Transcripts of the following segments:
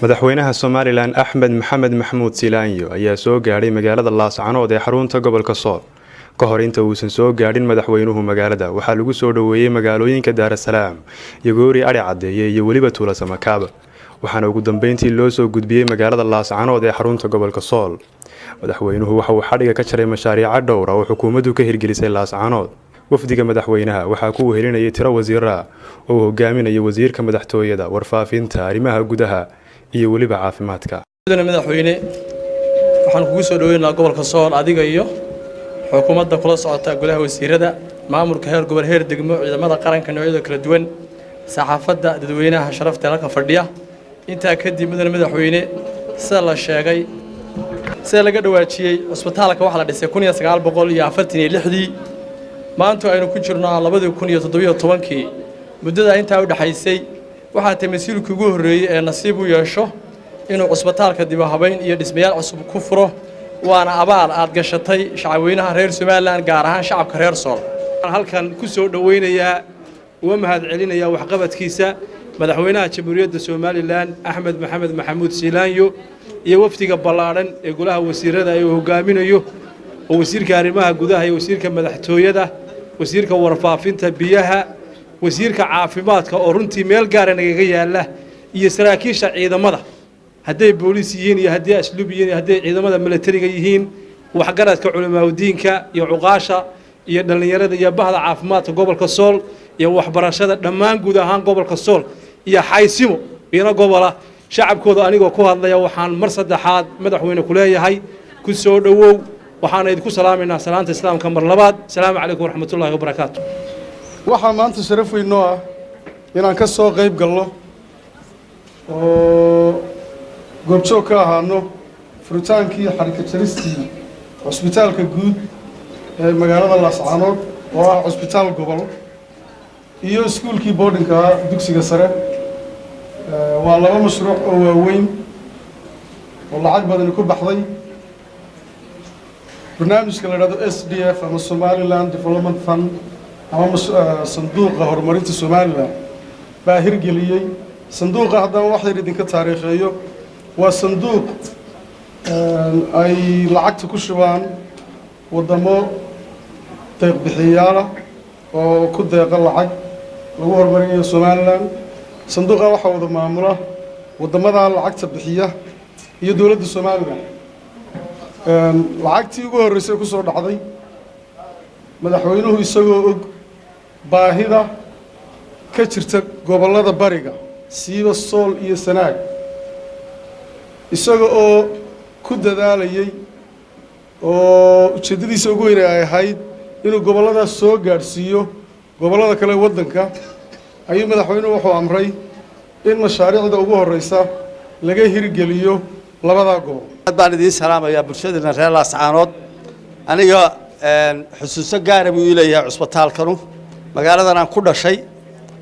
Madaxweynaha Somalilan Axmed Maxamed Maxamuud Silaanyo ayaa soo gaadhay magaalada Laascanood ee xarunta gobolka Sool. Ka hor inta uusan soo gaadhin madaxweynuhu magaalada, waxaa lagu soo dhoweeyey magaalooyinka Daarasalaam iyo Goori Adhi Caddeeye iyo weliba Tuula Samakaaba, waxaana ugu dambeyntii loo soo gudbiyey magaalada Laascanood ee xarunta gobolka Sool. Madaxweynuhu waxa uu xadhiga ka jaray mashaariico dhowra oo xukuumaddu ka hirgelisay Laascanood. Wafdiga madaxweynaha waxaa ku wehelinayay tiro wasiira oo uu hogaaminayo wasiirka madaxtooyada, warfaafinta, arrimaha gudaha iyo weliba caafimaadka. Mudane madaxweyne, waxaan kugu soo dhoweynaynaa gobolka Sool, adiga iyo xukuumadda kula socota, golaha wasiirada, maamulka heer gobol, heer degmo, ciidamada qaranka noocyada kala duwan, saxaafadda, dadweynaha sharafta halkan fadhiya. Intaa kadib, mudane madaxweyne, sida la sheegay, sida laga dhawaajiyey, cusbitaalka waxaa la dhisay 1946-dii. Maanta aynu ku jirno 2017-kii. Muddada intaa u dhexaysay waxaa tay mas-uulkii ugu horreeyey ee nasiib u yeesho inuu cusbitaalka dib u habayn iyo dhismayaal cusub ku furo, waana abaal aad gashatay shacabweynaha reer Somalilan, gaar ahaan shacabka reer Sool. Halkan ku soo dhoweynayaa, uga mahad celinayaa waxqabadkiisa madaxweynaha Jamhuuriyadda Somalilan Axmed Maxamed Maxamuud Siilaanyo iyo wafdiga ballaadhan ee golaha wasiirada ay uu hogaaminayo, oo wasiirka arrimaha gudaha iyo wasiirka madaxtooyada, wasiirka warfaafinta, biyaha, wasiirka caafimaadka oo runtii meel gaara nagaga yaalla, iyo saraakiisha ciidamada, hadday booliis yihiin iyo haddii asluub yihiin iyo hadday ciidamada milatariga yihiin, waxgaradka, culamaauddiinka iyo cuqaasha iyo dhallinyarada iyo bahda caafimaadka gobolka Sool iyo waxbarashada dhammaan, guud ahaan gobolka Sool iyo Xaysimo iyona gobola shacabkooda. Anigoo ku hadlaya, waxaan mar saddexaad madaxweyne ku leeyahay ku soo dhowow. Waxaana idinku salaamaynaa salaanta islaamka mar labaad. Asalaamu calaykum waraxmatullaahi wabarakaatu. Waxaa maanta sharaf weyn noo ah inaan ka soo qayb galno oo goobjoog ka ahaano furitaankii xarika jaristii cusbitaalka guud ee magaalada Laascaanood, oo ah cusbitaal gobol, iyo iskuulkii boardingka dugsiga sare. Waa laba mashruuc oo waaweyn oo lacag badani ku baxday. Barnaamijka la idhahdo SDF ama Somaliland Development Fund ama sanduuqa horumarinta Somaliland baa hirgeliyey sanduuqa. Haddaan wax yar idinka taariikheeyo, waa sanduuq ay lacagta ku shubaan waddamo deeq bixiyaala oo ku deeqa lacag lagu horumarinayo Somaliland. Sanduuqa waxaa wada maamula waddamadaa lacagta bixiya iyo dowladda Somaliland. Lacagtii ugu horreysay ku soo dhacday, madaxweynuhu isagoo og baahida ka jirta gobollada bariga, siiba Sool iyo Sanaag, isaga oo ku dadaalayey oo ujeeddadiisa ugu weyne ay ahayd inuu gobolladaas soo gaadhsiiyo gobollada kale waddanka, ayuu madaxweynuhu wuxuu amray in mashaariicda ugu horreysa laga hirgeliyo labadaa gobol. Aad baan idiin salaamayaa bulshadeenna reer Laascaanood. Aniga xusuuso gaara buu ii leeyahay cusbitaalkanu. Magaaladan aan ku dhashay,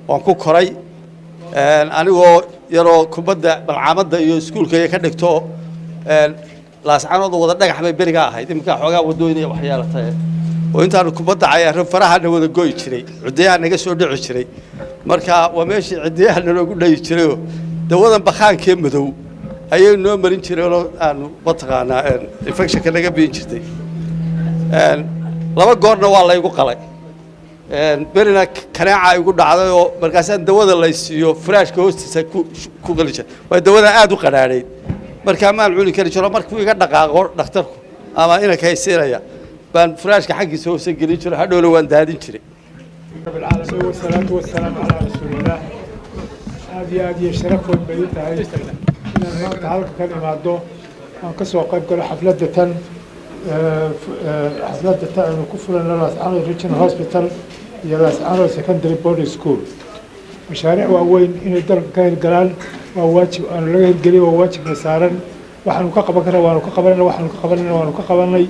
waan ku koray. Anigoo yaroo kubadda balcaamadda iyo iskuulka iyo ka dhigto, Laascaanood oo wada dhagax bay berigaa ahayd. Iminkaa xoogaa waddooyin iyo waxyeelatay oo intaanu kubadda cayaaro farahana wada goyi jiray, ciddiyaha naga soo dhici jiray. Marka waa meeshii ciddiyaha naloogu dhayi jirayoo dawadan bakhaankee madow ayay noo marin jireenoo aanu mataqaanaa infectionka naga biin jirtay. Laba goorna waa laygu qalay. Berina kaneeca igu dhacday oo markaasaan dawada laysiiyo furaashka hoostiisa ku qali jiray. Waa dawada aad u qadhaadhayd, markaa maan cuni kari jiro. Markuu iga dhaqaaqo dhakhtarku ama inanka haysiinaya baan furaashka xaggiisa hoose gelin jiro, hadhowna waan daadin jiray. رب العالمين والصلاة والسلام على رسول الله. Aad iyo aad iyo sharaf weyn bay ii tahay inaan maanta halka kan imaado, aan ka soo qayb galo xafladda tan, xafladda tan aynu ku fulayno Laascaanood Regional Hospital iyo Laascaanood Secondary Boarding School. Mashaariic waaweyn inay dalka ka hirgalaan waa waajib, aanu laga hirgeliyo waa waajibna saaran. Waxaanu ka qaban karna waanu ka qabanayna, waxaanu ka qabanayna waanu ka qabanay.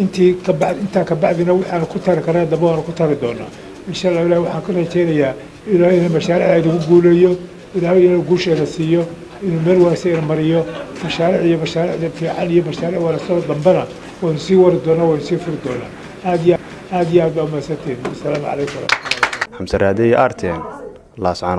Intii ka bacd, intaa ka bacdina waxaanu ku tari karna dambe waanu ku tari doonaa, insha Allah. Ilahi waxaan ka rajeynayaa Ilaahay inuu mashaariicda inagu guuleeyo, Ilaahay inuu guusheena siiyo, inuu meel wanaagsan ina mariyo. Mashaariic iyo mashaariicda fiican iyo mashaariic wanaagsan dambena waynu sii wari doonaa, waynu sii furi doonaa. Aad iyo aad iyo aad baa umahadsantihiin. Asalaamu calaykum waraxmatullahi. Xamse Raadeye, RTN, Laascaanood.